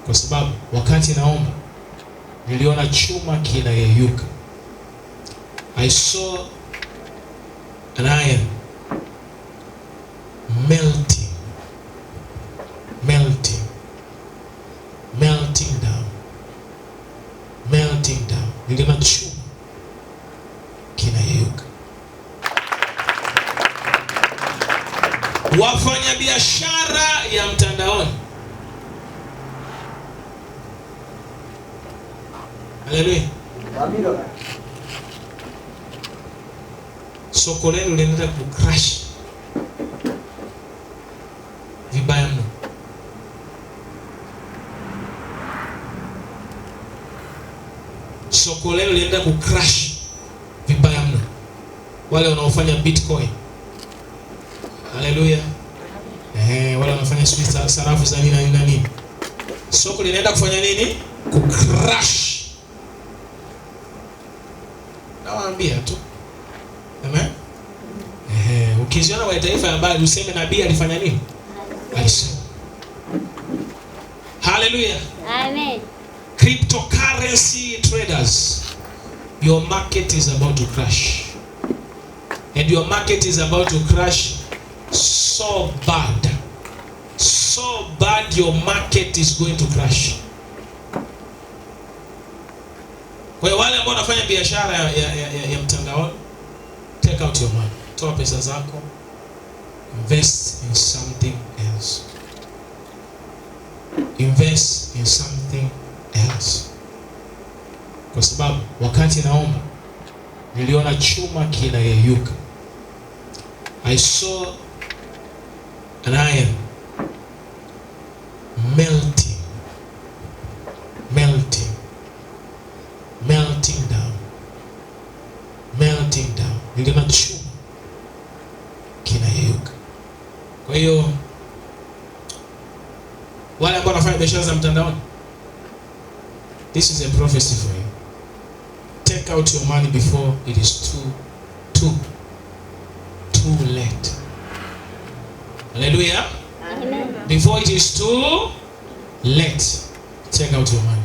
Kwa sababu wakati naomba niliona chuma kinayeyuka. I saw an iron melting, melting, melting down, melting down. Niliona chuma kinayeyuka. Wafanyabiashara ya mtandaoni, haleluya, soko lenu linaenda kucrash vibaya mno. Soko lenu linaenda kucrash vibaya mno, wale wanaofanya Bitcoin, haleluya, wale wanaofanya sijui sarafu za nini na nini na nini, soko linaenda kufanya nini? Kucrash. Nawaambia tu. Amen. Ukiziona kwenye taifa ya mbali useme nabii alifanya nini? Alisema. Hallelujah. Amen. Cryptocurrency traders, your market is about to crash. And your market is about to crash so bad. So bad your market is going to crash. Kwa hiyo wale ambao wanafanya biashara ya mtandaoni, take out your money. Toa pesa zako, invest in something else. Invest in something else. Kwa sababu wakati naomba niliona chuma kinayeyuka. I saw an iron melting, melting, melting down, melting down. Niliona chuma kinayeyuka. Kwa hiyo wale ambao wanafanya biashara za mtandaoni, this is a prophecy for you. Take out your money before it is too, too late. Hallelujah. Amen. Before it is too late, take out your money.